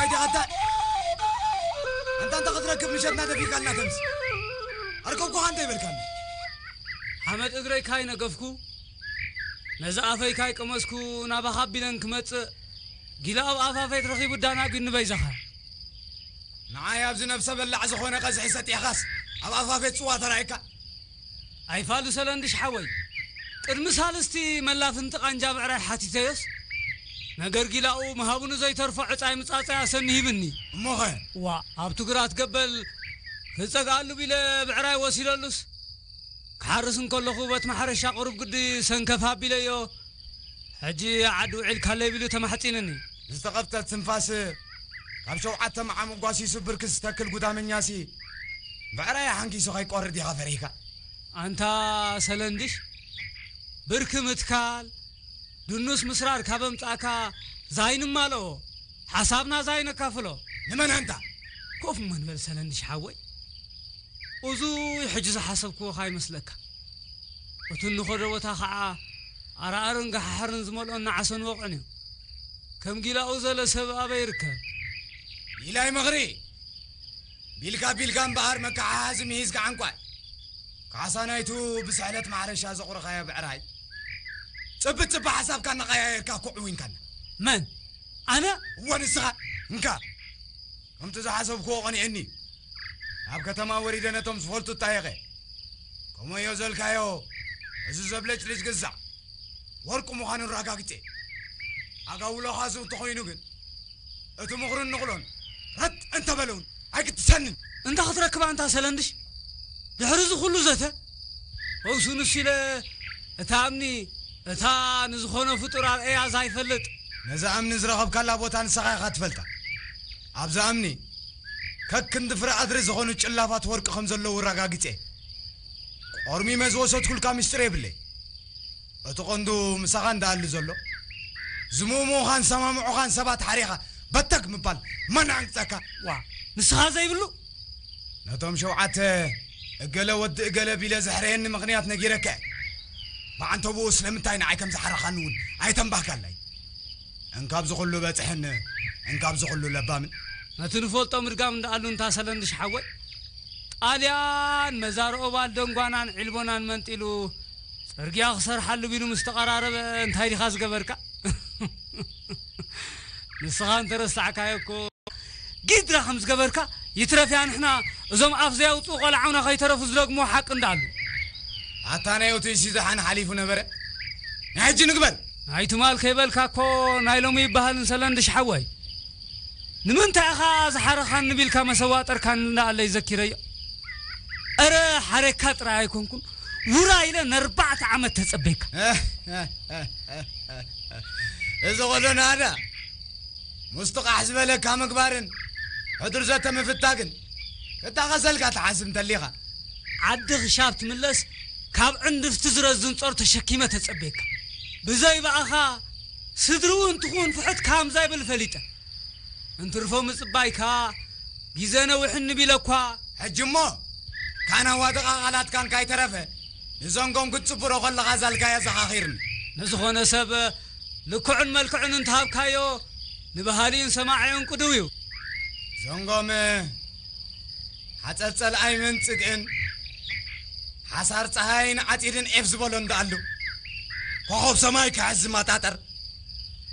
ኣይደቐታ ኣንታ እንተ ክትረክብ ምሸትና ደፊካልና ተምስ ኣርከብኩኻ እንተ ይበልካኒ ሓመድ እግረይ ካይ ነገፍኩ ነዚ ኣፈይ ካይ ቀመስኩ ናባኻ ኣቢለን ክመጽእ ጊላ ኣብ ኣፋፈይ ትረኺቡ ዳና ቢኒ በይዛኻ ንዓይ ኣብዚ ነብሰ በላዕ ዝኾነ ቀዝሒ ሰጢሕኻስ ኣብ ኣፋፈይ ጽዋ ተራእካ ኣይፋሉ ሰለንድሽ ሓወይ ቅድሚ ሳልስቲ መላፍንቲ ቃንጃ ብዕራይ ሓቲተዮስ ነገር ጊላኡ ምሃቡኑ ዘይተርፎ ዕጻይ ምጻጻይ ኣሰኒ ሂብኒ እሞኸ ዋ ኣብቱ ግራት ገበል ክጸግኣሉ ቢለ ብዕራይ ወሲደሉስ ክሓርስ እንከለኹ በት ማሕረሻ ቁሩብ ግዲ ሰንከፍ ኣቢለዮ ሕጂ ዓዲ ውዒልካለይ ቢሉ ተማሕጺንኒ ዝተኸፍተት ትንፋስ ካብ ሸውዓተ መዓሙቕ ጓሲሱ ብርኪ ዝተክል ጉዳመኛሲ ብዕራይ ሓንኪሱ ከይቆርድ ኢኻ ፈሪህካ ኣንታ ሰለንድሽ ብርኪ ምትካል ድኑስ ምስራር ካብ ኣምጻእካ ዛይንማልኦ ሓሳብና ዛይነካፍሎ ንመን ኣንታ ኮፍ እሞ ንበል ሰለንድሽ ሓወይ እዙ ሕጂ ዝሓሰብክዎ ካይመስለካ እቲ እንኸዶ ቦታ ኸዓ ኣርኣርን ጋሓሕርን ዝመልኦን ንዓሰን ወቕዕን እዩ ከም ጊላኡ ዘለ ሰብ ኣበይ ይርከብ ኢላይ መኽሪ ቢልካ ቢልካ እምበኣር መከሓሓዚ ምሂዝካ ዓንቋይ ካሕሳ ናይቱ ብስሕለት ማሕረሻ ዘቑርኻዮ ብዕራይ ጽብት ጽባ ሓሳብካ እናቐያየርካ ኮዕዊንካና መን ኣነ እወ ንስኻ እንካ ከምቲ ዝሓሰብክዎ ቐኒዕኒ ኣብ ከተማ ወሪደ ነቶም ዝፈልጡ እጣየቐ ከምኡዮ ዘልካዮ እዚ ዘብለጭልጭ ግዛዕ ወርቂ ምዃኑ ኣረጋግጸ ኣጋውሎኻ ዝው ተኾይኑ ግን እቲ ምኽሩን ንቕሎን ረጥ እንተበለውን ኣይክትሰንን እንታ ክትረክባ እንታ ሰለንድሽ ድሕሪ እዚ ኩሉ ዘተ ፈውሱ ንሱ ኢለ እታ እምኒ እታ ንዝኾነ ፍጡር ኣርእያ ዛይፈልጥ ነዛ እምኒ ዝረኸብካላ ቦታ ንስኻ ኢኻ ትፈልጣ ኣብዛ እምኒ ከክንዲ ፍረ ኣድሪ ዝኾኑ ጭላፋት ወርቂ ከም ዘለዉ ኣረጋጊጸ ቆርሚመ ዝወሰድኩልካ ምስጢር የብለይ እቲ ቀንዱ ምሳኻ እንዳኣሉ ዘሎ ዝምእምኡኻን ሰማምዑኻን ሰባት ሓሪኻ በተግ ምባል መን ኣንቅጸካ ዋ ንስኻ ዘይብሉ ነቶም ሸውዓተ እገለ ወዲ እገለ ቢለ ዘሕረየኒ ምኽንያት ነጊረካ እየ ብዓንተብኡ ስለምንታይ ንዓይ ከም ዝሓረኻኒ እውን ኣይተንባህካላይ እንካብ ዝኹሉ በጽሕኒ እንካብ ዝኹሉ ለባምን ነቲ ንፈልጦ ምድጋም እንዳኣሉ እንታሰለንድሽ ሓወይ ጣልያን መዛርኦባል ደንጓናን ዒልቦናን መንጢሉ ጽርግያ ክሰርሓሉ ቢሉ ምስ ተቐራረበ እንታይ ዲኻ ዝገበርካ ንስኻ እንተረሳዕካዮ እኮ ጊድራ ከም ዝገበርካ ይትረፍያ ንሕና እዞም ኣፍ ዘያውፅኡ ቆልዓውና ከይተረፉ ዝደግሞ ሓቂ እንዳኣሉ ኣታ ናይ ኦትሲ ዝሓን ሓሊፉ ነበረ ናይ ሕጂ ንግበር ናይ ትማል ከይበልካ እኮ ናይ ሎሚ ይበሃል እንሰለ እንድሽ ሓወይ ንምንታይ ኢኻ ዝሓረኻን ንቢልካ መሰዋጠርካን እንዳኣለ ይዘኪረዮ እረ ሓረካ ጥራይ ኣይኮንኩን ውራ ኢለ ነርባዕተ ዓመት ተጸበይካ እዚ ኾሎ ናዳ ሙስጥቓሕ ዝበለካ ምግባርን ሕዱር ዘተ ምፍታግን ክታቐሰልካ ትሓስብ እንተሊኻ ዓዲ ክሻብ ትምለስ ካብ ዕንድፍቲ ዝረዝን ጾር ተሸኪመ ተጸበየካ ብዘይ ብኣኻ ስድርኡ እንትኹን ፍሕት ካምዛይ ብል ፈሊጠ እንትርፎ ምጽባይካ ግዜ ነዊሕ እንቢለ እኳ ሕጂ እሞ ካናዋ ደቓ ቓላትካን ካይተረፈ ንዘንጎም ክትጽብሮ ከለኻ ዛልካያ ዘኻኺርኒ ንዝኾነ ሰብ ልክዑን መልክዑን እንተሃብካዮ ንባህሊኡን ሰማዒኡን ቅድው እዩ ዘንጎም ሓጸር ጸልኣይምን ጽግእን ሓሳር ጸሃይን ዓጺድን ዔፍ ዝበሎ እንዳኣሉ ኮኾብ ሰማይ ክሕዝ ዝማጣጠር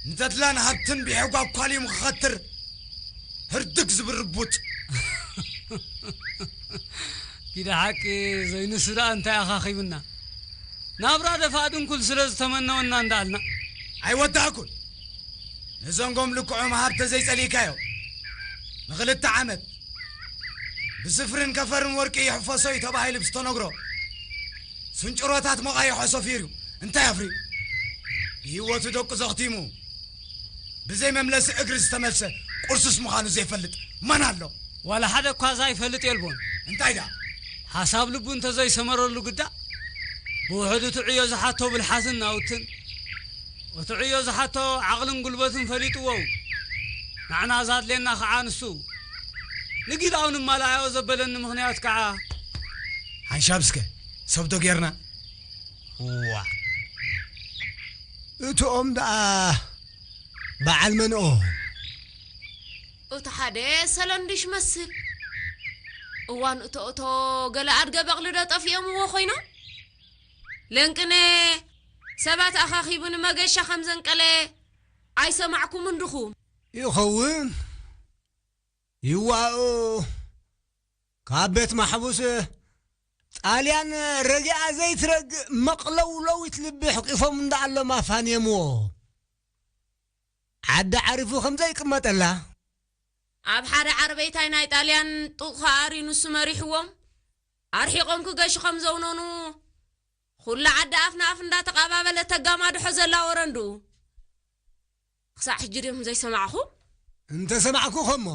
ንተድላን ሃብትን ብሔጓ ኳልዩም ክኸትር ህርድግ ዝብል ርቡጥ ኪዳ ሓቂ ዘይንሱ ደኣ እንታይ ኣኻኺቡና ናብራ ደፋእ ድንኩል ስለ ዝተመነወና እንዳኣልና ኣይወዳእኩን ንዘንጎም ልክዖም ሃብተ ዘይጸሊእካዮ ንኽልተ ዓመት ብስፍርን ከፈርን ወርቂ ይሕፈሶ እዩ ተባሂሉ ብዝተነግሮ ስንጭሮታት መቓይሖ ሰፊሩ እንታይ ኣፍርዩ ብህይወቱ ደቁ ዘኽቲሙ ብዘይ መምለሲ እግሪ ዝተመልሰ ቁርሱስ ምዃኑ ዘይፈልጥ መን ኣሎ? ዋላ ሓደ እኳ ዛይፈልጥ የልቦን። እንታይ ደኣ? ሓሳብ ልቡ እንተዘይሰመረሉ ግዳ ብውሕዱ እቲ ዕዮ ዝሓቶ ብልሓትን ናውትን እቲ ዕዮ ዝሓቶ ዓቕልን ጉልበትን ፈሊጥዎ እዩ። ንዓና ዛድልየና ከዓ ንሱ እዩ። ንጊላኡ ንማልኣዮ ዘበለኒ ምኽንያት ከዓ ሓንሻብ እስከ ሰብ ዶ ጌርና? እዋእ እትኦም ደኣ በዓል መንኦም? እቲ ሓደ ሰለንድሽ መስል። እዋን እቶ እቶ ገለ ኣድገ በቕሊ ዶ ጠፊኦምዎ ኮይኖም? ለንቅነ ሰባት ኣኻኺቡ ንመገሻ ከም ዘንቀለ ኣይሰማዕኩምን ድኹም? ይኸውን። ይዋኡ ካብ ቤት ማሕቡስ ጣልያን ረጊኣ ዘይትረግእ መቕለውለዊት ልቢ ሕቂፎም እንዳኣሎም ኣፋንየምዎ። ዓዲ ዓሪፉ ከም ዘይቅመጠላ። ኣብ ሓደ ዓርበይታይ ናይ ጣልያን ጡቕ ከኣሪ ንሱ መሪሕዎም ኣርሒቖም ክገሹ ከም ዘውነኑ ኩሉ ዓዲ ኣፍ ንኣፍ እንዳተቓባበለ ተጋማድሖ ዘላ ወረንዱ። ክሳዕ ሕጂ ድዮም ዘይሰማዕኹ? እንተሰማዕኩ ኸሞ።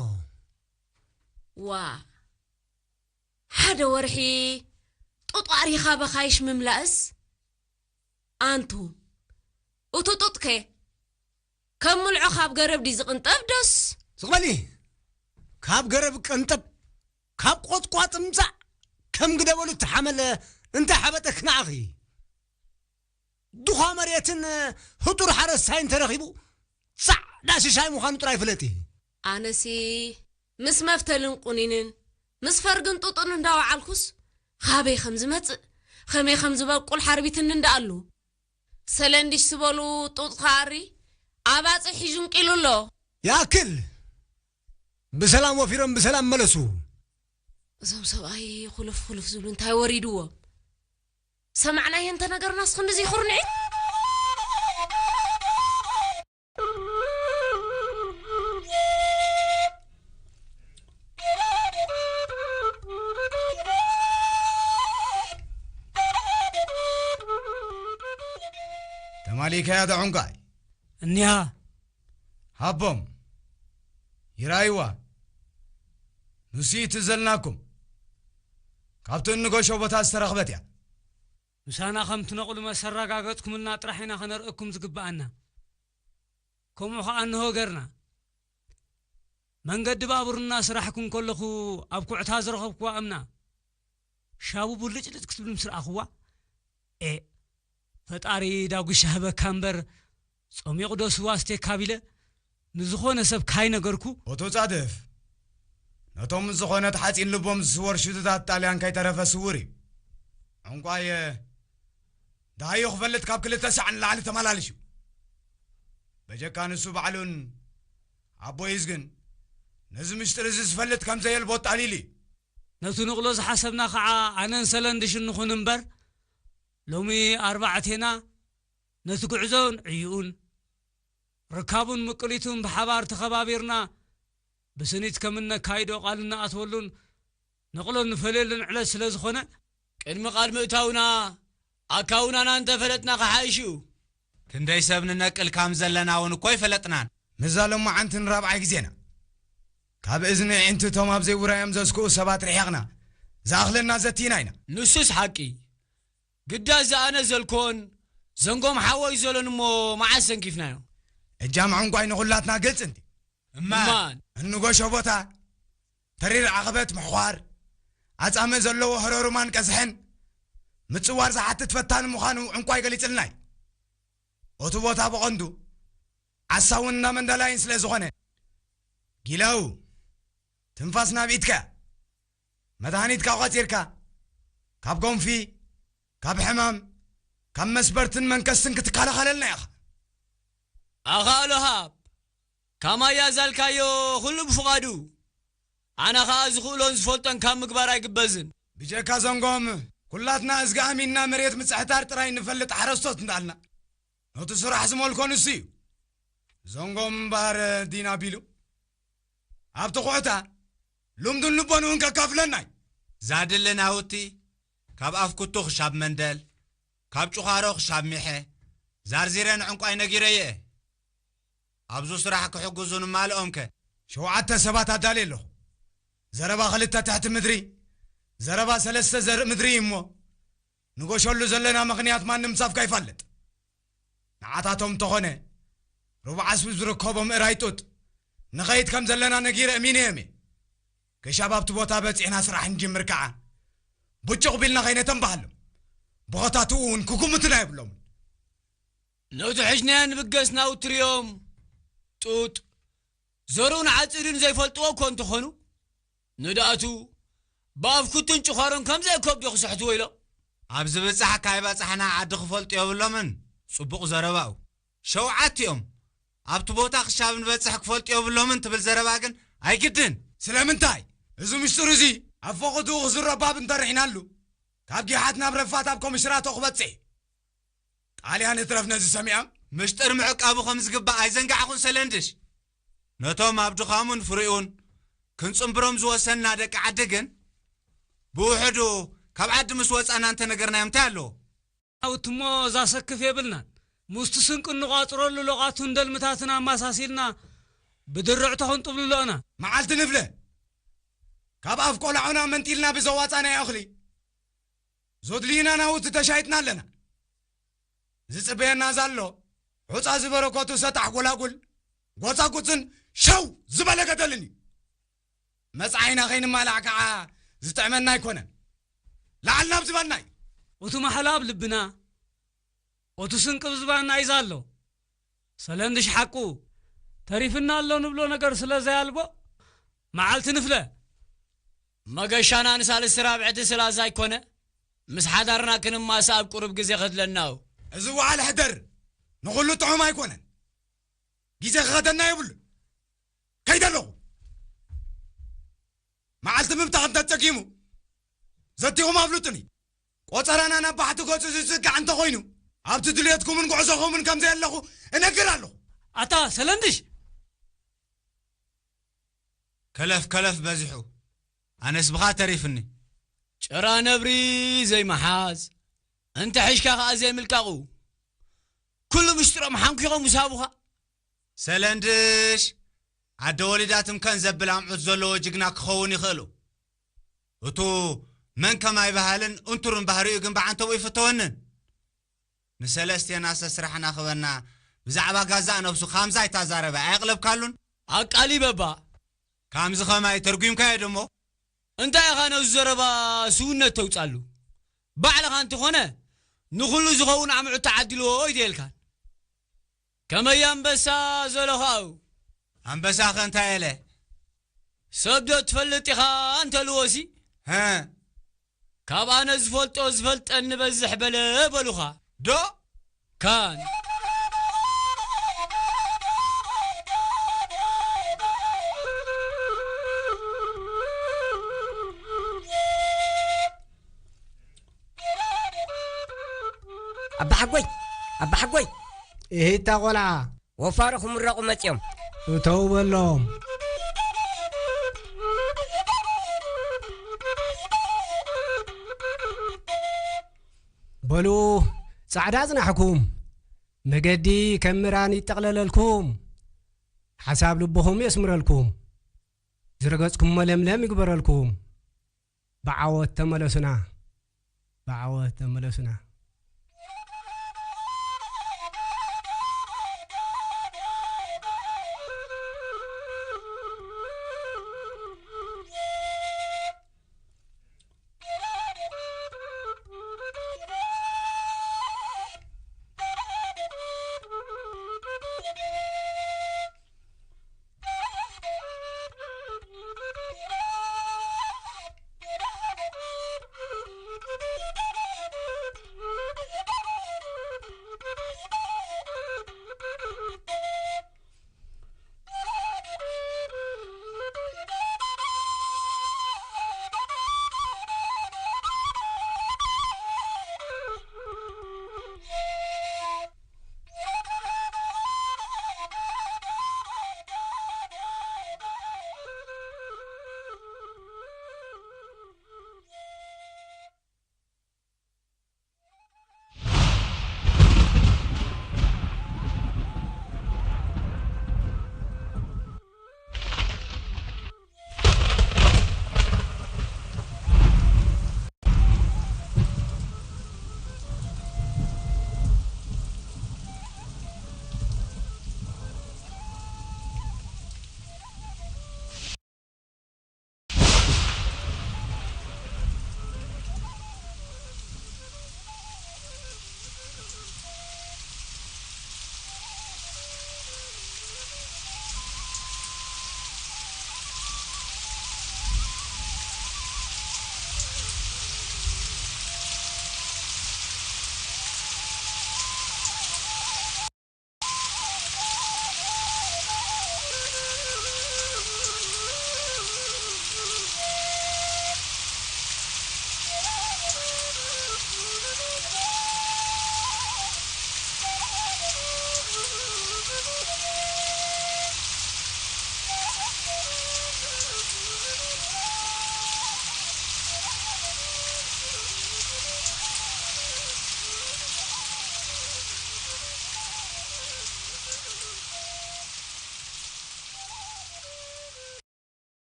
ዋ፣ ሓደ ወርሒ ጡጥ ኣሪኻ በኻይሽ ምምላእስ? ኣንቱ፣ እቱ ጡጥከ ከም ምልዖ ካብ ገረብ ድዩ ዝቕንጠብ ዶስ? ስቕ በሊ። ካብ ገረብ ቀንጠብ፣ ካብ ቆጥቋጥ ምጻእ፣ ከም ግደበሉ እተሓመለ እንታይ ሓበጠክ ንዓኺ? ድኻ መሬትን ህጡር ሓረስታይ እንተረኺቡ፣ ጻዕዳ ሽሻይ ምዃኑ ጥራይ ፍለጢ። ኣነሲ ምስ መፍተልን ቁኒንን፣ ምስ ፈርግን ጡጥን እንዳወዓልኩስ፣ ኻበይ ከም ዝመጽእ፣ ኸመይ ከም ዝበቁል ሓርቢትኒ እንዳኣሉ። ሰለንድሽ ዝበሉ ጡጥ ኸኣሪ ኣባጽሕ ሒዙ እንቂሉ ኣሎ። ይኣክል! ብሰላም ወፊሮም ብሰላም መለሱ። እዞም ሰብኣይ ኹልፍ ኹልፍ ዝብሉ እንታይ ወሪድዎም? ሰማዕናዮ እንተነገርናስ ክንድዚ ይኹርንዒ? ተማሊካያ ዶ ዕንቋይ? እኒሃ። ሃቦም። ይራይዋ። ንሱ እዩ ትዘልናኩም። ካብቲ እንገሾ ቦታ ዝተረኽበት እያ። ምሳና ከም ትነቕሉ መሰረጋገጽኩምልና ጥራሕ ኢና ከነርእኩም ዝግብኣና። ከምኡ ኸኣ እንሆ ገርና። መንገዲ ባቡር እናስራሕኩ እንከለኹ ኣብ ኩዕታ ዝረኸብኩዋ እምና ሻቡ ብልጭልጭ ክትብል ምስ ረኣኹዋ፣ ኤ፣ ፈጣሪ ዳጉሻ ህበካ እምበር ጾሚቑ ዶ ስዋ ኣስቴካ ቢለ ንዝኾነ ሰብ ካይነገርኩ። ኦቶ ጻድፍ፣ ነቶም ዝኾነት ሓጺን ልቦም ዝስወር ሽቱታት ጣልያን ከይተረፈ ስውር እዩ። ዕንቋየ፣ ደሃዩ ክፈልጥ ካብ ክልተ ሳዕ ንላዕሊ ተመላልሹ። በጀካ ንሱ ባዕሉን ኣቦይዝ ግን ነዚ ምሽጥር እዚ ዝፈልጥ ከም ዘየልቦ ኣጣሊሉ እዩ። ነቲ ንቕሎ ዝሓሰብና ኸዓ ኣነን ሰለንድሽን ንኹን እምበር፣ ሎሚ ኣርባዕቴና ነቲ ጉዕዞን ዕይኡን፣ ርካቡን ምቅሊቱን ብሓባር ተኸባቢርና ብስኒት ከም እነካይዶ ቃል እንኣትወሉን ንቕሎ እንፈልየሉን ዕለት ስለ ዝኾነ፣ ቅድሚ ቃል ምእታውና ኣካውናና እንተፈለጥና ክሓይሽ እዩ። ክንደይ ሰብ ንነቅል ካም ዘለና እውን እኮ ኣይፈለጥናን። ምዛ ሎማዓንቲ ንራብዓይ ግዜና። ካብ እዝኒ ኣዒንቲ እቶም ኣብ ዘይውራዮም ዘስክኡ ሰባት ርሒቕና፣ ዝኣኽለና ዘቲና ኢና። ንሱስ ሓቂ። ግዳ እዚ ኣነ ዘልኮን ዘንጎም ሓወይ ዘሎን እሞ መዓስ ሰንኪፍናዮ? እጃም ዕንቋይ ንኹላትና ግልጽ እንዲ። እማን። እማን። እንጎሾ ቦታ፣ ተሪር ዓቐበት ምሕዃር፣ ኣጻምእ ዘለዎ ህረሩማን ቀዝሕን ምጽዋር ዝሓትት ፈታኒ ምዃኑ ዕንቋይ ገሊጽልና እዩ። እቲ ቦታ ብቐንዱ ዓሳውን እንዳ መንደላይን ስለ ዝኾነ፣ ጊላው ትንፋስ ናብ ኢድካ፣ መድሃኒትካ ቆጺርካ፣ ካብ ጎንፊ፣ ካብ ሕማም፣ ካብ መስበርትን መንከስትን ክትከላኸለልና ኢኻ። ኣኻእሎ ሃብ፣ ካማያ ዛልካዮ ኩሉ ብፍቓዱ፣ ኣነ ኸኣ ዝኽእሎን ዝፈልጦን ካብ ምግባር ኣይግበዝን። ብጀካ ዘንጎም፣ ኩላትና እዝጊ ኣሚንና መሬት ምጽሕታር ጥራይ ንፈልጥ ሓረስቶት እንዳልና፣ ነቲ ስራሕ ዝመልኮ ንሱ እዩ። ዘንጎም እምበኣር ዲና ቢሉ፣ ኣብቲ ኩዕታ ልምዱን ልቦንኡን ከካፍለና እዩ። ዛድሊ ናውቲ፣ ካብ ኣፍ ኩቱ ክሻብ መንደል፣ ካብ ጭዃሮ ክሻብ ሚሐ፣ ዛርዚረ ንዕንቋይ ነጊረዮ እየ። ኣብዙ ስራሕ ክሕግዙ ንማልኦም ከ? ሸውዓተ ሰባት ኣዳልየ ኣለኹ። ዘረባ ክልተ ትሕቲ ምድሪ፣ ዘረባ ሰለስተ ዘርኢ ምድሪ እዩ እሞ፣ ንጎሸሉ ዘለና ምኽንያት ማንም ሳፍካ ይፋለጥ። ንዓታቶም እንተኾነ፣ ሩብዓ ስብ ዝርከቦ ምእራይ ጡጥ፣ ንኸይድ ከም ዘለና ነጊረ እሚነዮም እየ። ክሻብ ኣብቲ ቦታ በጺሕና ስራሕ እንጅምር ከኣ፣ ብጭቕ ቢልና ከይነተንባሃሎም። ብኸታትኡ እውን ክጉምቱና የብሎምን። ነቲ ሕጅናዮ ንብገስ ናውቲ ርእዮም፣ ጡጥ፣ ዘርኡን ዓጺዱን ዘይፈልጥዎ እኮ እንተኾኑ፣ ንድኣቱ ብኣፍኩትን ጭዃሮን ከም ዘይከብዶ ክስሕትዎ ኢሎም። ኣብ ዝብጻሕ ካይበጻሕና ዓዲ ክፈልጡ የብሎምን። ጽቡቕ ዘረባኡ። ሸውዓቲኦም ኣብቲ ቦታ ክሻብ ንበጽሕ ክፈልጡ የብሎምን ትብል ዘረባ ግን ኣይግድን። ስለምንታይ? እዚ ምስጢር እዚ ኣብ ፈቐድኡ ክዝረብ ኣብ እንተርኢናሉ፣ ካብ ጊሓት ናብ ረፋት ኣብ ኮምሽራቶ ክበጽሕ። ጣልያን እትረፍ ነዚ ሰሚዖም። ምሽጥር ምዕቃቡ ከም ዝግባእ ኣይዘንጋዕኹን ሰለንድሽ። ነቶም ኣብ ድኻሙን ፍሪኡን ክንጽንብሮም ዝወሰንና ደቂ ዓዲ ግን፣ ብውሕዱ ካብ ዓዲ ምስ ወጻና እንተነገርናዮም እንታይ ኣለዎ? ኣውትሞ ዛሰክፍ የብልናን። ምስቲ ስንቂ እንቋጽረሉ ሎቓቱን ደልምታትን ኣማሳሲልና ብድርዕቶ ክንጥብልሎ ኢና። መዓልቲ ንፍለ ካብ ኣፍ ቆላዑና መንጢልና ብዘዋጻናዮ እኽሊ ዞድልዩና ናውቲ ተሻይጥና ኣለና። ዝጽበየና ዘሎ ሑጻ ዝበረከቱ ሰጣሕ ጎላጉል፣ ጎጻጉጽን ሸው ዝበለ ገደልን እዩ። መጻኢና ከይንማላዕ ከዓ ዝጥዕመና ኣይኮነን። ላዕልና ኣብ ዝበልና እዩ። እቲ ማሕላ ኣብ ልብና፣ እቲ ስንቂ ኣብ ዝባንና እዩ ዘሎ። ሰለንድሽ ሓቁ፣ ተሪፍና ኣሎ ንብሎ ነገር ስለ ዘያልቦ፣ መዓልቲ ንፍለ። መገሻና ንሳልስቲ ራብዕቲ ስላሳ ኣይኮነ፣ ምስ ሓዳርና ክንማሳ ኣብ ቁሩብ ግዜ ከድለና እዩ። እዚ ውዓል ሕደር ንኹሉ ጥዑም ኣይኮነን። ግዜ ክኸደና የብሉን። ከይደ ኣለኹ። መዓልቲ ምብታኽ እንተጸጊሙ፣ ዘቲኹም ኣፍልጡኒ። ቆጸራና ናብ ባሕቲ ገጹ ዝጽጋዕ እንተኾይኑ፣ ኣብቲ ድልየትኩምን ጉዕዞኹምን ከም ዘየለኹ እነግር ኣለኹ። ኣታ ሰለንድሽ! ከለፍ ከለፍ በዚሑ። ኣነስ ብኻ ተሪፍኒ። ጭራ ነብሪ ዘይምሓዝ፣ እንተ ሒሽካ ኸኣ ዘይምልቃቑ። ኩሉ ምሽጥሮም ሓንኪኾም ውሳቡኻ። ሰለንድሽ፣ ዓደ ወሊዳ ትምከን ዘብል ኣምዑት ዘለዎ ጅግና ክኸውን ይኽእሉ። እቱ መን ከማይ በሃልን እንቱርን ባህሪኡ ግን ብዓንተቦ ይፍተወንን። ንሰለስቴና ሰስራሕና ክበና ብዛዕባ ጋዛእ ነብሱ ካምዛ ኣይታዛረበ ኣየቕለብካሉን? ኣቃሊበ እባ። ካምዚ ኸማይ ተርጒምካዮ ድሞ? እንታይ ኢኻ ነዚ ዘረባ ስውነት ተውጻሉ? ባዕልኻ እንተኾነ ንኹሉ ዝኸውን ኣምዑት ተዓዲልዎ እዩ ደልካን። ከመይ ኣንበሳ ዘለኻኡ? ኣንበሳኸ እንታይ ኢለ? ሰብ ዶ ትፈልጥ ኢኻ እንተልዎሲ? ሀ? ካብ ኣነ ዝፈልጦ ዝፈልጠኒ በዝሕ በለ በሉኻ። ዶ? ካን። ኣባሓጎይ፣ ኣባሓጎይ። እሂታ ቆልዓ። ወፋሩ ክምረቑ መጺኦም። እተው በሎም። በሉ፣ ጻዕዳ ጽናሕኩም፣ መገዲ ከም ምራን ይጠቕለለልኩም፣ ሓሳብ ልብኹም የስምረልኩም፣ ዝረገጽኩሞ ለምለም ይግበረልኩም። ብዓወት ተመለሱና፣ ብዓወት ተመለሱና።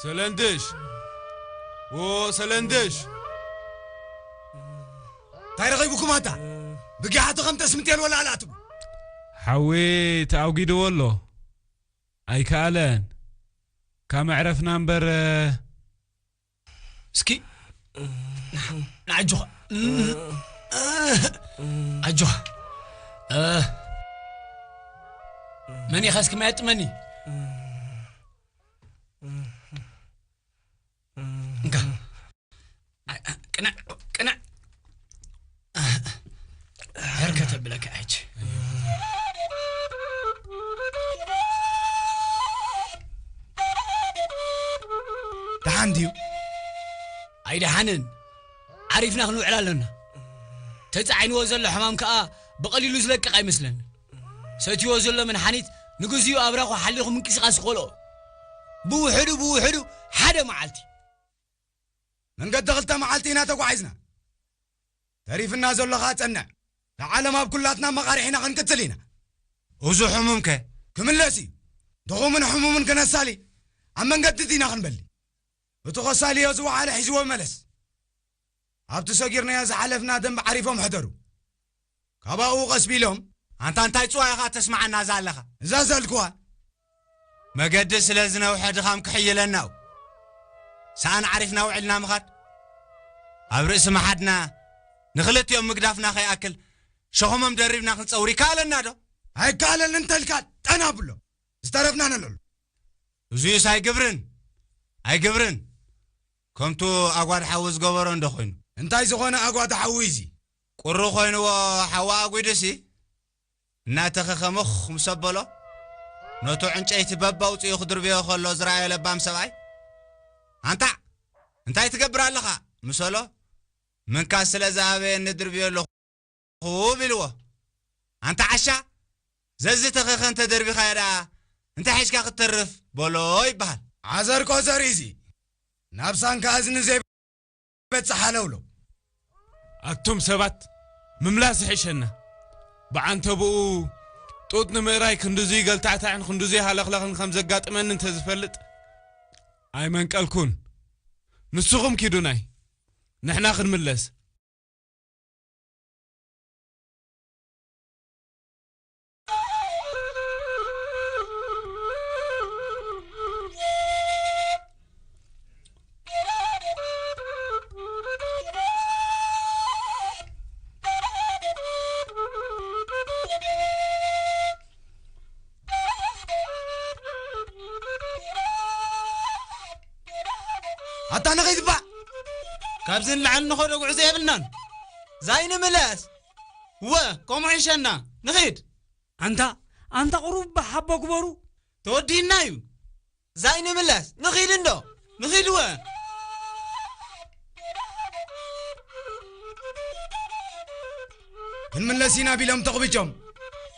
ሰለንድሽ! ዎ ሰለንድሽ! እንታይ ረኺብኩም ኣታ? ብጊሓቱ ከም ተስምጤል ወላ ኣላትኩም። ሓዊ ተኣጒድዎ ኣሎ። ኣይከኣለን። ካብ መዕረፍና እምበር፣ እስኪ ንዓጆኻ። ኣጆኻ። መን ኢኻ እስኪ ማየጥመኒ? እንካ። ቅንዕ፣ ቅንዕ። ሕርከት ኣብለካ ሕጂ። ደሓን ድዩ? ኣይደሓንን። ዓሪፍና ክንውዕል ኣለና። ተጻዒንዎ ዘሎ ሕማም ከኣ ብቐሊሉ ዝለቅቕ ኣይመስለንን። ሰትይዎ ዘሎ መድሓኒት ንግዚኡ ኣብራኹ ሓሊኹ ምንቅስቓስ ይኸልኦ። ብውሕዱ፣ ብውሕዱ ሓደ መዓልቲ። መንገዲ ክልተ መዓልቲ ኢና ተጓዒዝና። ተሪፍና ዘሎ ኸኣ ጸንዕ። ንዓለም ኣብ ኩላትና መቓርሕ ኢና ክንቅጽል ኢና። እዚ ሕሙም ከ? ክምለስ እዩ። ድኹምን ሕሙምን ክነሳሊ ኣብ መንገዲ ዲና ክንበሊ። እቲ ከሳልዮ ዝወዓለ ሒዝዎ መለስ። ኣብቲ ሰጊርናዮ ዝሓለፍና ደንብ ዓሪፎም ሕደሩ። ካባኡ ቀስ ቢሎም፣ ኣንታ እንታይ ጽዋ ኢኻ ተስምዓና እዛ ኣለኻ? እዛ ዘልክዋ። መገዲ ስለ ዝነውሐ ድኻም ክሕይለና እዩ። ሰኣን ዓሪፍና ውዕልና ምኻድ። ኣብ ርእሲ መሓድና ንኽልቲኦም ምግዳፍና ከይኣክል ሸኸሞም ደሪብና ክንጸውር ይከኣለና ዶ? ኣይከኣለን እንተልካ ጠና ብሎ። ዝተረፍና ነለሉ። እዙይስ ኣይግብርን፣ ኣይግብርን። ከምቱ ኣጓድ ሓዊ ዝገበሮ እንዶ ኮይኑ። እንታይ ዝኾነ ኣጓድ ሓዊ እዚ? ቁሪ ኮይንዎ ሓዊ ኣጒዱሲ፣ እናተኸኸ ምኽ ምስ ኣበሎ፣ ነቱ ዕንጨይቲ በብ ኣውጺኡ ክድርብዮ ከሎ ዝረኣየ ለባም ሰብኣይ፣ "ኣንታ፣ እንታይ ትገብር ኣለኻ?" ምስ በሎ፣ "ምንካስ ስለ ዝኣበየኒ ድርብዮ ኣለኹ" ኢልዎ። "ኣንታ ዓሻ፣ ዘዝተኸኸ እንተ ደርቢኻዮ ደኣ፣ እንታይ ሒዝካ ክትተርፍ?" በሎ ይበሃል። ዓዘር ቆዘር እዚ፣ ናብ ሳንካ እዝኒ ዘይበጽሕ ሃለውለው። ኣቱም ሰባት፣ ምምላስ ይሕሸና። ብዓንተብኡ፣ ጡጥ ንምእራይ ክንድዙይ ገልታዕታዕን ክንድዙይ ሃለኽለኽን ከም ዘጋጥመኒ እንተ ዝፈልጥ፣ ኣይመንቀልኩን። ንስኹም ኪዱናይ፣ ንሕና ክንምለስ። ኣታ ንኺድ እባ። ካብዚ ንላዕሊ ንኸዶ ጉዕዞ የብልናን። ዛይ ንምለስ። እወ፣ ከምኡ ይሸና። ንኺድ። ኣንታ፣ ኣንታ ቁሩብ ሓቦ ግበሩ። ተወዲእና እዩ። ዛይ ንምለስ። ንኺድ እንዶ። ንኺድ እወ። ክንምለስ ኢና ቢሎም ተቕቢጆም።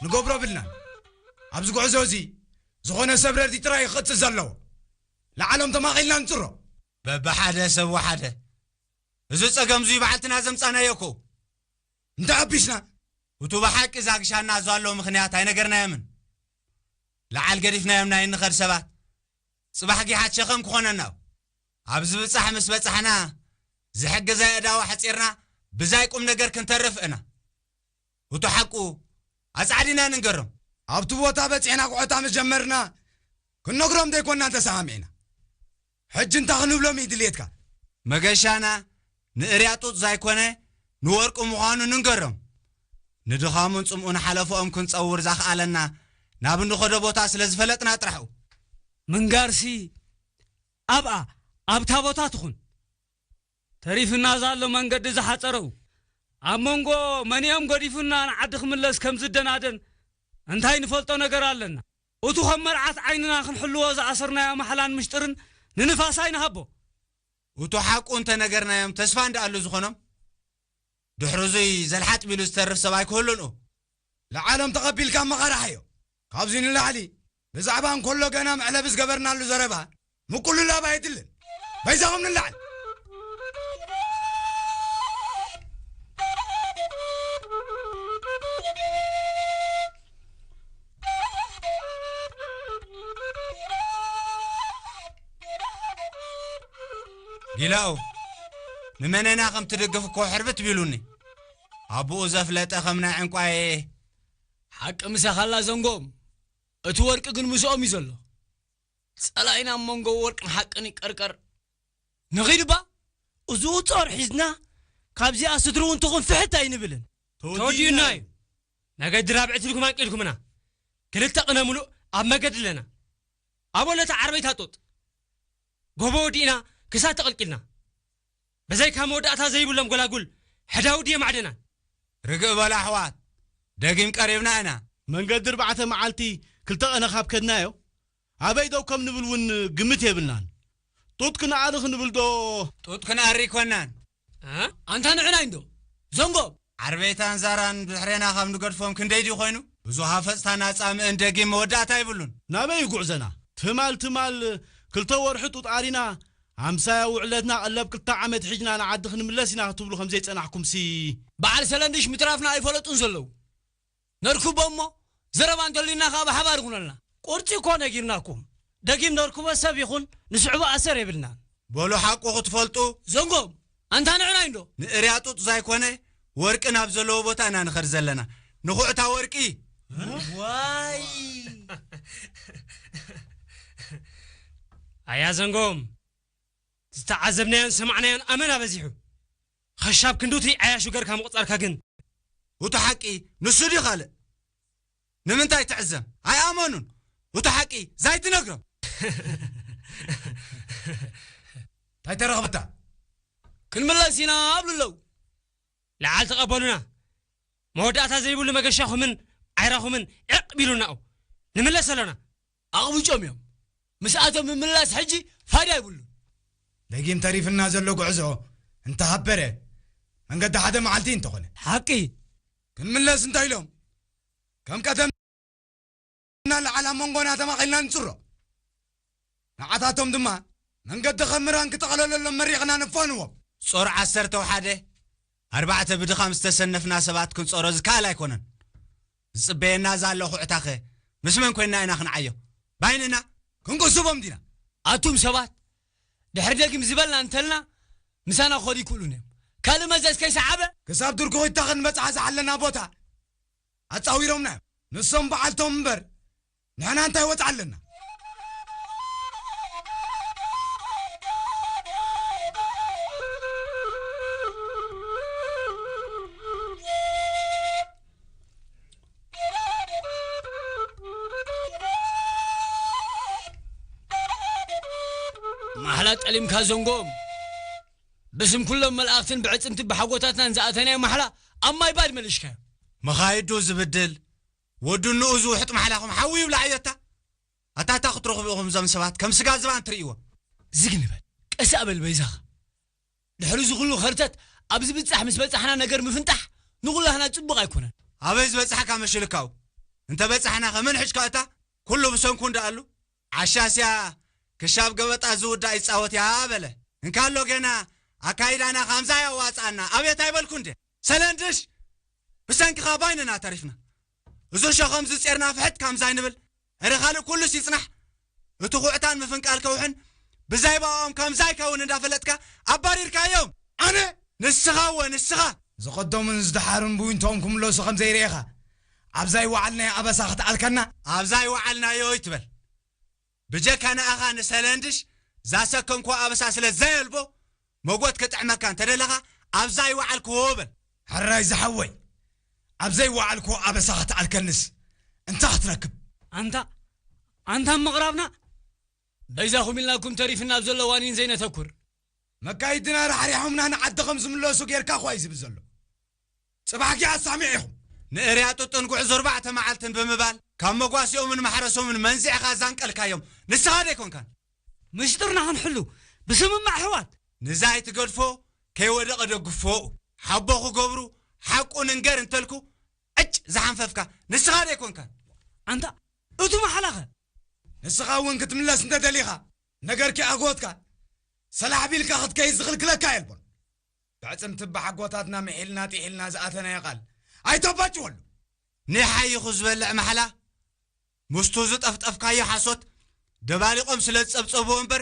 ንገብሮ ብልናን። ኣብዚ ጉዕዞ እዚ ዝኾነ ሰብ ረድኢ ጥራይ ክቕጽል ዘለዎ። ላዕሎም ተማቒልና ንጽሮ። በብሓደ ሰብ ወሓደ። እዚ ጸገም እዙይ ባዕልትና ዘምጻናዮ እኮ። እንታይ ኣቢስና? እቱ ብሓቂ ዛግሻና ዘሎ ምኽንያት ኣይነገርናዮምን። ለዓል ገዲፍናዮም ናይ እንኸድ ሰባት ጽባሕ ጊሓት ሸኸም ክኾነና እዩ። ኣብ ዝብጻሕ ምስ በጻሕና ዝሕግዝ ኣእዳው ኣሕጺርና ብዛይ ቁም ነገር ክንተርፍ እና። እቱ ሓቁ ኣጻዕዲና ንንገሮም። ኣብቲ ቦታ በጺሕና ኩዕታ ምስ ጀመርና ክንነግሮም ዘይኮንና ተሰማሚዕና። ሕጂ እንታይ ክንብሎም እዩ ድልየትካ? መገሻና ንእርያ ጡጥ ዘይኮነ ንወርቂ ምዃኑ ንንገሮም። ንድኻሙን ጽምኡን ሓለፍኦም ክንጸውር ዘኽኣለና ናብ እንኸዶ ቦታ ስለ ዝፈለጥና ጥራሕ እዩ። ምንጋርሲ ኣብኣ ኣብታ ቦታ ትኹን። ተሪፍና ዘሎ መንገዲ ዝሓጸረው ኣብ መንጎ መንኦም ገዲፉና ንዓዲ ክምለስ ከም ዝደናደን እንታይ ንፈልጦ ነገር ኣለና? እቱ ከም መርዓት ዓይንና ክንሕልዎ ዝኣሰርናዮ ማሕላን ምሽጥርን ንንፋስ ኣይንሃቦ። እቱ ሓቁ እንተነገርናዮም ተስፋ እንዳኣሉ ዝኾኖም ድሕሪ እዙይ ዘልሓጥ ቢሉ ዝተርፍ ሰብ ኣይክህሉን እዩ። ለዓሎም ተቐቢልካ መቐራሕዮ። ካብዚ ንላዕሊ ብዛዕባ እንከሎ ገና መዕለቢ ዝገበርናሉ ዘረባ ምቁልላብ ኣየድልን። በይዛኹም ንላዕል። ጊላኡ፣ ንመነና ከም ትድግፍ እኮ ሕርብት ቢሉኒ። ኣቦኡ ዘፍለጠ ከም ናይ ዕንቋየ። ሓቂ ምሳኻላ ዘንጎም። እቲ ወርቂ ግን ምስኦም እዩ ዘሎ። ጸላኢና ኣብ መንጎ ወርቅን ሓቅን ይቀርቀር። ንኺድባ፣ እዚኡ ጾር ሒዝና፣ ካብዚኣ ስድርኡ እንትኹን ፍሕት ኣይንብልን። ተወዲኡና እዩ። መገዲ ራብዕቲ ኢልኩም ኣንቂልኩምና። ክልተ ቅነ ሙሉእ ኣብ መገዲ ኣለና። ኣብ ወለታ ዓርበይታ ጡጥ። ጎቦ ወዲእና ክሳብ ተቐልቂልና። በዘይካ መወዳእታ ዘይብሎም ጎላጉል፣ ሕዳውዲ የማዕደና። ርግእ በሉ ኣሕዋት፣ ደጊም ቀሪብና ኢና። መንገዲ ኣርባዕተ መዓልቲ ክልተ ቀነ ካብ ከድናዮ፣ ኣበይ ደው ከም ንብል እውን ግምት የብልናን። ጡጥ ክንኣሪ ክንብል ዶ? ጡጥ ክንኣሪ ኣይኮናን። እ? ኣንታ ንዕና እንዶ? ዘንጎ! ዓርበይታን ዛራን ብድሕሬና ካብ ንገድፎም ክንደይ ድዩ ኮይኑ? ብዙ ሃፈጽታን ኣጻምእን ደጊም መወዳእታ ይብሉን። ናበይ እዩ ጉዕዘና? ትማል ትማል ክልተ ወርሒ ጡጥ ኣሪና፣ ኣምሳያ ውዕለትና ቀለብ ክልተ ዓመት ሒዝና ንዓዲ ክንምለስ ኢና ክትብሉ ከም ዘይጸናሕኩምሲ። በዓል ሰለንድሽ ምትራፍና ኣይፈለጡን ዘለዉ። ነርክቦ እሞ፣ ዘረባ እንተልዩና ከኣ ብሓባር ይኹነልና። ቁርጺ እኮ ነጊርናኩም። ደጊም ነርክቦ ሰብ ይኹን ንስዕቦ ኣሰር የብልናን። በሉ ሓቁ ክትፈልጡ። ዘንጎም፣ ኣንታ ንዕናይ እንዶ? ንእርያ ጡጥ ዘይኮነ፣ ወርቂ ናብ ዘለዎ ቦታ ኢና ንኸድ ዘለና። ንኹዕታ ወርቂ። ዋይ! ኣያ ዘንጎም፣ ዝተዓዘብናዮን ሰማዕናዮን ኣመና በዚሑ። ኸሻብ ክንዱቲ ዓያሹ ገርካ ምቑጻርካ ግን። እቲ ሓቂ ንሱ ድዩ ካልእ? ንምንታይ ትዕዘም? ኣይኣመኑን። እቲ ሓቂ ዛይትነግሮም። እንታይ ተረኽበታ? ክንምለስ ኢና ኣብሉ ኣለዉ። ለዓል ተቐበሉና። መወዳእታ ዘይብሉ መገሻኹምን ዓይራኹምን ዕቕ ቢሉናኡ። ንምለስ ኣሎና። ኣቕብጮም እዮም። ምስኣቶም ምምላስ ሕጂ ፋይዳ ይብሉን። ደጊም ተሪፍና ዘሎ ጉዕዞ እንተሃበረ፣ መንገዲ ሓደ መዓልቲ እንተኾነ። ሓቂ። ክንምለስ እንታይ ኢሎም? ከም ቀደም እናለዓል ኣብ መንጎና ተማቒልና ንጽሮ። ንዓታቶም ድማ መንገዲ ከም ምራን ክጠቕለለሎም መሪቕና ነፋንዎም። ጾር ዓሰርተ ሓደ ኣርባዕተ ብድኻም ዝተሰነፍና ሰባት ክንጾሮ ዝከኣል ኣይኮነን። ዝጽበየና ዘሎ ኹዕታኸ ምስ መን ኮይንና ኢና ክንዓዮ? ባይንና ክንቅስቦም ዲና? ኣቱም ሰባት፣ ድሕሪ ደጊም ዝበልና እንተልና፣ ምሳና ክኸዱ ይክእሉን እዮም። ካልእ መዘዝ ከይሰዓበ? ክሳብ ድርኩኺታ ክንበጽሓ ዝሓለና ቦታ ኣጻዊሮምና እዮም። ንሶም በዓልቶም እምበር፣ ንሕና እንታይ ወጽዓ ኣለና? ማሕላ ጠሊምካ ዘንጎም። ብስም ኩሎም መላእኽትን ብዕጽምቲ ብሓጎታትናን ዝኣተናዮ ማሕላ ኣብ ማይ ባድ መሊሽካዮ። መኻይዱ ዝብድል፣ ወዱ ንኡ ዝውሕጥ ማሕላኹም ሓዊ ይብላ ዕዮታ። ኣታ፣ ኣታ ክትረኽቡ ኢኹም እዞም ሰባት፣ ከም ስጋ ዝባን ትርእይዎም። ዝግ ንበል፣ ቀስ ኣበል በይዛኻ። ድሕሪ እዚ ኩሉ ኸርተት፣ ኣብ ዝብጻሕ ምስ በጻሕና ነገር ምፍንጣሕ፣ ንኹላህና ጽቡቕ ኣይኮነን። ኣበይ ዝበጻሕካ መሽልካው? እንተ በጻሕና ከመን ሕጅካ እታ? ኩሉ ብሰንኩ እንዳኣሉ? ዓሻስያ ክሻብ ገበጣ ዝውዳእ ይጻወት እያ በለ። እንካሎ ገና ኣካይዳና ካምዛ ያዋጻና። ኣቤት ኣይበልኩ እንዴ? ሰለንድሽ! ብሰንክኻ ባይንና ተሪፍና። እዚ ሸኸም ዝጼርና ፍሕጥ ካምዛ ይንብል። እረ ካልእ ኩሉስ ይጽናሕ። እቲ ኩዕታን ምፍንቃል ከውሕን ብዛይ ባኦም ከምዛ ይከውን እንዳፈለጥካ ኣባሪርካዮም። ኣነ? ንስኻ እወ፣ ንስኻ። ዝቐደሙን ዝደሓሩን ብዊንቶም ክምለሱ ከም ዘይርኤኻ፣ ኣብዛ ይወዓልናዮ ኣበሳ ክትኣልከና? ኣብዛ ይወዓልናዮ ይትበል። ብጀካ ንኣኻ ንሰለንድሽ ዛሰከምኮ ኣበሳ ስለ ዘየልቦ፣ መጎት ክጥዕመካ እንተደለኻ፣ ኣብዛ ይወዓልክዎ በል። ሕራይ ዝሓወይ፣ ኣብ ዘይወዓልክዎ ኣበሳ ክትኣልከንስ እንታይ ክትረክብ? ኣንታ፣ ኣንታ ምቕራብና፣ በይዛኹም ኢልናኩም ተሪፍና ኣብ ዘሎ ዋኒን ዘይነተኩር። መካይድና ራሕሪሖምና ንዓዲ ከም ዝምለሱ ጌርካ እኳ እዩ ዝብል ዘሎ። ጽባሕ ጊያ ኣሳሚዕ ኢኹም። ንእርያ ጡጥን ጉዕዞ ኣርባዕተ መዓልትን ብምባል፣ ካብ መጓሲኦምን ማሕረሶምን መንዚዕኻ ዛንቀልካዮም። ንስኻ ዶ ኣይኮንካን? ምሽጥርና ክንሕሉ፣ ብስምማዕ ኣሕዋት። ንዛይ ትገድፎ፣ ከይወደቐ ደግፎ። ሓቦ ክገብሩ፣ ሓቁ ንንገር እንተልኩ፣ ዕጭ ዝሓንፈፍካ፣ ንስኻ ዶ ኣይኮንካን? ኣንታ፣ እቱ ማሕላኸ? ንስኻ እውን ክትምለስ እንተ ደሊኻ፣ ነገርኪ ኣጎትካ፣ ሰላሕ ቢልካ ክትከይድ ዝኽልክለካ የልቦን። ብዕጽምቲ ብሓጎታትና ምሒልና ጢሒልና ዝኣተናዮ ቃል ኣይተባጭወሉ። ኒሓ ይኹ ዝበልዕ ማሕላ፣ ምስቱ ዝጠፍጠፍካዮ ሓሶት ደባሊቖም ስለ ዝጸብጸብዎ እምበር፣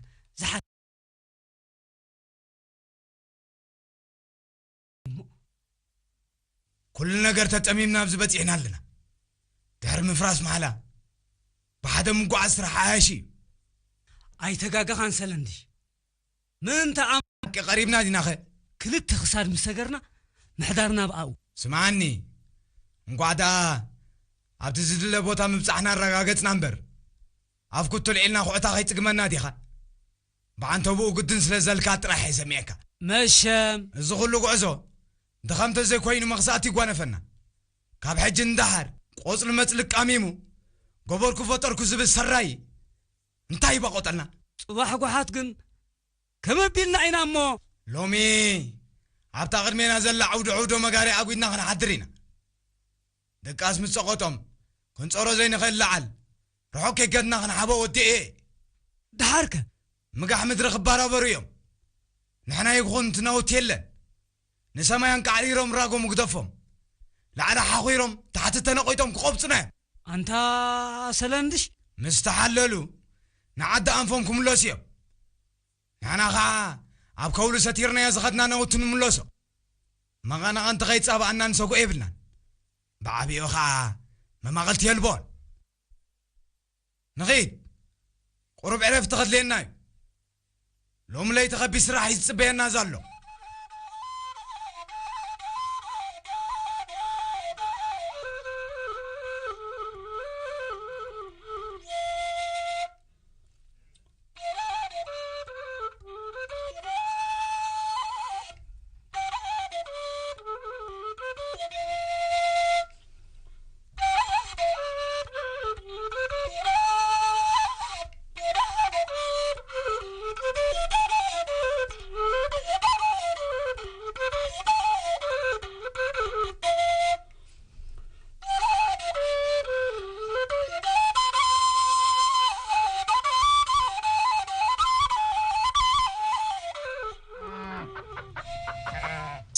ዝሓ ኩሉ ነገር ተጠሚምና ኣብዚ በጺሕና ኣለና። ድሕሪ ምፍራስ ማሕላ ብሓደ ምጉዓዝ ስራሕ ዓያሺ እዩ። ኣይተጋገኻን ሰለንድሽ። ምእንተ ኣም ሓቂ ቀሪብና ዲናኸ? ክልተ ክሳድ ምስ ሰገርና ምሕዳርና ብኣኡ። ስምዓኒ፣ እንቋዕ ደኣ ኣብቲ ዝድለ ቦታ ምብጻሕና ኣረጋገጽና እምበር፣ ኣፍ ኩቱ ልዒልና ኩዕታ ከይጽግመና ዲኻ? ብዓንተቦኡ ግድን ስለ ዘልካ ጥራሕ እየ ሰሚዐካ። መሸም። እዚ ኩሉ ጉዕዞ ድኻም ተዘይኮይኑ መኽሳእቲ ይጓነፈና። ካብ ሕጂ ንደሓር ቆጽሊ መጽሊ ቃሚሙ ገበርኩ ፈጠርኩ ዝብል ሰራይ እንታይ ይባቆጠልና? ጽባሕ ጓሓት ግን ከመይ ኣቢልና ኢና እሞ? ሎሚ ኣብታ ቅድሜና ዘላ ዕውዶ ዕውዶ መጋሪ ኣጒድና ክንሓድር ኢና። ድቃስ ምስ ጸቐጦም ክንጸሮ ዘይንኽእል ለዓል ርሑቕ ከይከድና ክንሓቦ ወዲኤ። ደሓርከ? ምጋሕ ምድሪ ክባራበሩ እዮም። ንሕና ይኹን እቲ ናውቲ የለን። ንሰማይ ኣንቃዕሪሮም ራጎም ግደፎም። ላዕሊ ሓኺሮም ታሕቲ ተነቒጦም ክቖብጹና እዮም። ኣንታ ሰለንድሽ? ምስ ተሓለሉ ንዓዲ ኣንፎም ክምለሱ እዮም። ንሕና ኸዓ ኣብ ከውሊ ሰቲርናዮ ዝኸድና ናውቲ ንምለሶ። መቐናቕንቲ ከይጻባኣና ንሰጉኦ የብልናን። ብዓቢኡ ኸዓ መማቕልቲ የልቦን። ንኺድ። ቁሩብ ዕረፍቲ ከድልየና እዩ። ሎሚ ለይቲ ከቢድ ስራሕ እዩ ዝጽበየና ዘሎ።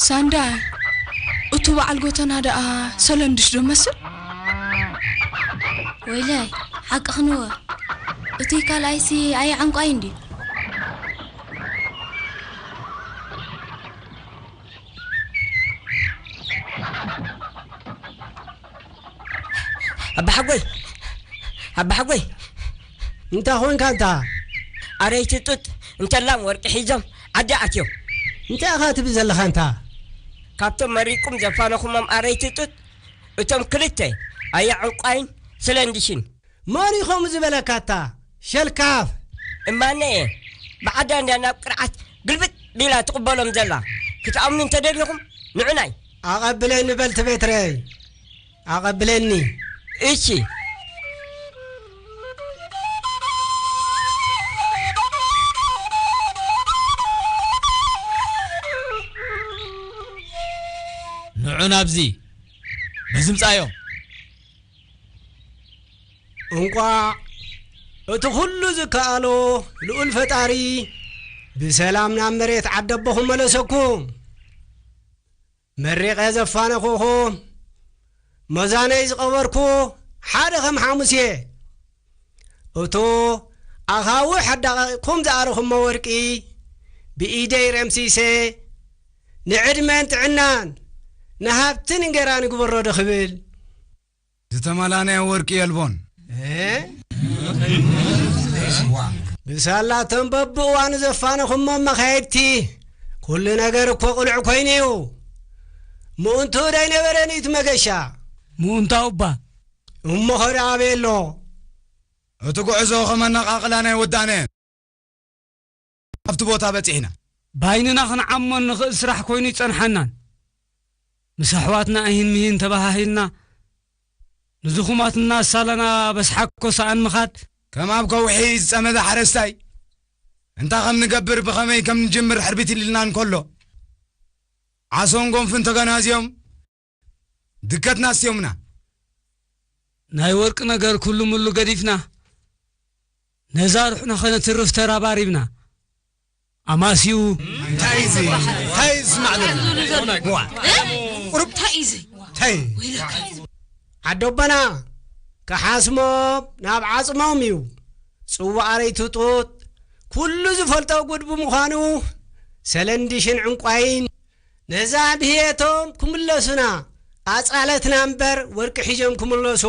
ሳንዳይ፣ እቱ በዓል ጎተና ደኣ ሰለንድሽ ዶ መስል? ወይለይ፣ ሓቅኽንወ። እቲ ካልኣይሲ ኣየ ዕንቋይ እንድዩ። ኣባሓጎይ፣ ኣባሓጎይ። እንታይ ኾንካ እንታ? ኣረይቲ ጡጥ እንተላም ወርቂ ሒዞም ዓዲ ኣትዮም። እንታይ ኢኻ ትብል ዘለኻ እንታ? ካብቶም መሪቁም ዘፋነኹሞም ኣረይቲ ጡጥ እቶም ክልተ ኣያ ዕንቋይን ስለንድሽን። መን ኢኹም ዝበለካ እታ ሸልካፍ? እማነ እየ። ብዓዳ እንድያ ናብ ቅርዓት ግልብጥ ቢላ ትቕበሎም ዘላ። ክትኣምኑ እንተደሊኹም ንዑናይ። ኣቐብለኒ በል ትቤትረይ። ኣቐብለኒ። እሺ። ንዑ ናብዚ። በዚ ምጻዮም። እንቋዕ እቲ ኹሉ ዝከኣሎ ልኡል ፈጣሪ ብሰላም ናብ መሬት ዓደቦኹም መለሰኩም። መሪቐ ዘፋነኹኹም፣ መዛነይ ዝቐበርኩ ሓደ ከም ሓሙስ እየ። እቶ ኣኻውሕ ኣዳቒቕኩም ዝኣረኹሞ ወርቂ ብኢደይ ረምሲሰ፣ ንዕድመን ጥዕናን ንሃብትን እንጌራን ይግበሮ ዶ ክብል? ዝተመላነየ ወርቂ የልቦን። እ? ብሳላቶም በብእዋኑ ዘፋነኹሞ መኻይድቲ፣ ኩሉ ነገር እኮ ቅሉዕ ኮይኑ እዩ። ምኡንቱ ዳይነበረን እዩ እቲ መገሻ። ምኡንታኡ እባ። እሞ ኸደ ኣበይ ኣሎ? እቲ ጉዕዞ ኸመነቓቕላ ናይ ወዳእናየን ኣብቲ ቦታ በጺሕና። ባይንና ክንዓሞ እንኽእል ስራሕ ኮይኑ ይጸንሓናን። ምስ ኣሕዋትና እሂን ምሂን ተባሃሂልና፣ ንዝኹማትና ኣሳላና በስሓኮ ሰኣን ምኻድ። ከም ኣብ ከውሒ ዝጸመደ ሓረስታይ፣ እንታይ ከም ንገብር ብኸመይ ከም ንጅምር ሕርቢት ኢልና እንከሎ፣ ዓሶን ጎንፍን ተገናዝዮም ድከትና ኣስትዮምና። ናይ ወርቂ ነገር ኩሉ ሙሉ ገዲፍና፣ ነዛ ሩሕና ኸነትርፍ ተራባሪብና፣ ኣማስዩ እንታይ እዚ? እንታይ እዚ ማለት እዩ? ዋ፣ ቁሩብ እንታይ እዚ? እንታይ? ወይለካ። ዓዶቦና፣ ክሓስሞም ናብ ዓጽሞም እዩ። ጽዋኣረይ ትጡጥ፣ ኩሉ ዝፈልጦ ጉድ ብምዃኑ፣ ሰለንድሽን ዕንቋይን ነዛ ድህየቶም ክምለሱና፣ ኣጻለትና እምበር ወርቂ ሒዞም ክምለሱ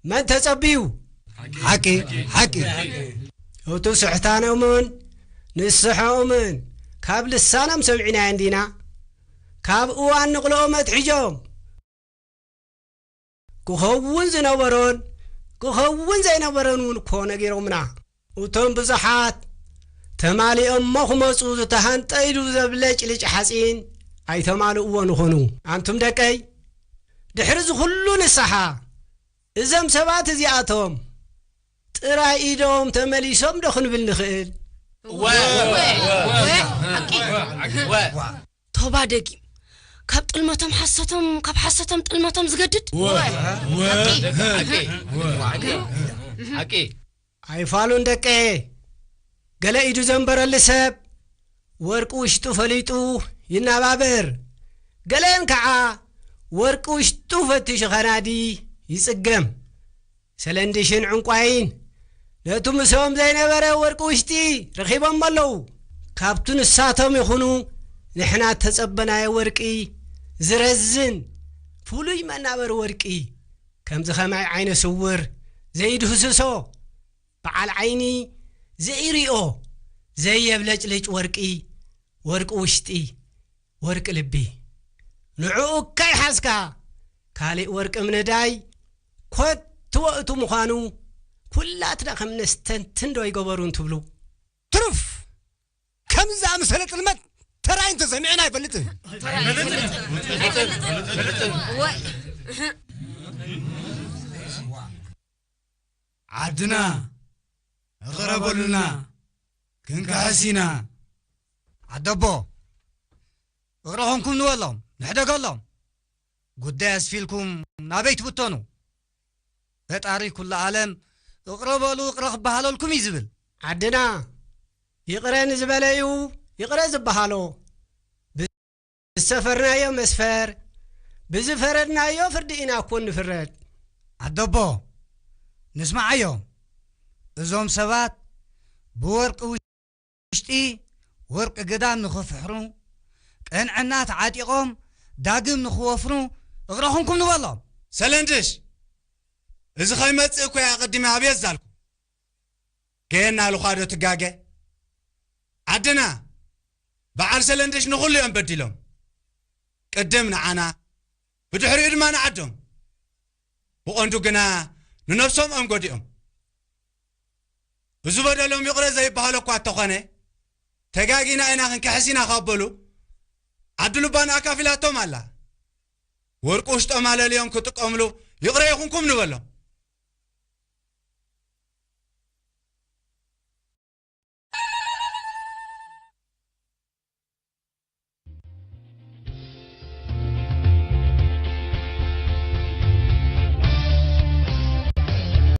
መን ተጸብዩ? ሓቂ፣ ሓቂ። እቱ ስሕታኖምን ንስሐኦምን ካብ ልሳኖም ሰሚዕናዮ እንዲና፣ ካብ እዋን ንቕልኦም ኣትሒዞም ክኸውን ዝነበሮን ክኸውን ዘይነበሮን እውን እኮ ነጊሮምና። እቶም ብዙሓት ተማሊኦሞ ክመጹ ዝተሃንጠ ኢሉ ዘብለጭልጭ ሓጺን ኣይተማልእዎን ይኾኑ። ኣንቱም ደቀይ፣ ድሕሪ እዚ ኩሉ ንስሓ፣ እዞም ሰባት እዚኣቶም ጥራይ ኢዶም ተመሊሶም ዶ ክንብል ንኽእል? ወ- ወ- ወ- ወ- ወ- ወ- ቶባ ደጊም ካብ ጥልመቶም ሓሰቶም ካብ ሓሰቶም ጥልመቶም ዝገድድ ሓቂ ኣይፋሉን ደቀየ። ገለ ኢዱ ዘንበረሉ ሰብ ወርቂ ውሽጡ ፈሊጡ ይናባበር። ገለን ከዓ ወርቂ ውሽጡ ፈቲሹ ኸናዲ ይጽገም። ሰለንድሽን ዕንቋይን ነቱ ምስኦም ዘይነበረ ወርቂ ውሽጢ ረኺቦሞ ኣለዉ። ካብቱ ንሳቶም ይኹኑ ንሕና ተጸበናዮ ወርቂ ዝረዝን ፍሉይ መናበሪ ወርቂ ከምዚ ኸማይ ዓይነ ስውር ዘይድህስሶ በዓል ዓይኒ ዘይሪኦ ዘየብለጭልጭ ወርቂ ወርቂ ውሽጢ ወርቂ ልቢ ንዕኡ እካ ይሓዝካ ካሊእ ወርቂ ምንዳይ ኮት ትወእቱ ምዃኑ ኩላትና ከም ነስተንትን ዶ ይገበሩ እንትብሉ ትሩፍ ከምዚ ዝኣመሰለ ጥልመት ተራይ እንተሰሚዕና ኣይፈልጥን። ዓድና እቕረበሉና ክንክሕስ ኢና። ዓደቦ እቕረ ኾንኩም ንበሎም ንሕደገሎም። ጉዳይ ኣስፊልኩም ናበይ ትብተኑ? ፈጣሪ ኩሉ ዓለም እቕረ በሉ እቕረ ክበሃለልኩም እዩ ዝብል። ዓድና ይቕረ ንዝበለ እዩ ይቕረ ዝበሃሎ። ብዝሰፈርናዮ መስፈር ብዝፈረድናዮ ፍርዲ ኢና እኮ ንፍረድ። ዓደቦ ንስምዓዮም እዞም ሰባት ብወርቂ ውሽጢ ወርቂ ግዳም ንኽፍሕሩ ቅንዕና ተዓጢቖም ዳግም ንኽወፍሩ እቕረኹምኩም ንበሎም። ሰለንድሽ እዚ ኸይመጽእ እኮ እየ ኣቐዲመ ኣቤት ዛልኩ። ገየና ልዃዶ ትጋገ ዓድና በዓል ሰለንድሽ ንኹሉ እዮም በዲሎም። ቅድም ንዓና ብድሕሪኡ ድማ ንዓዶም ብቐንዱ ግና ንነብሶም እዮም ጎዲኦም። እዚ በደሎም ይቕረ ዘይበሃሎ እኳ እተኾነ ተጋጊና ኢና ክንክሕስ ኢና ካብ በሉ ዓዲ ልባን ኣካፊላቶም ኣላ። ወርቂ ውሽጦም ኣለልዮም ክጥቀምሉ ይቕረ ይኹንኩም ንበሎም።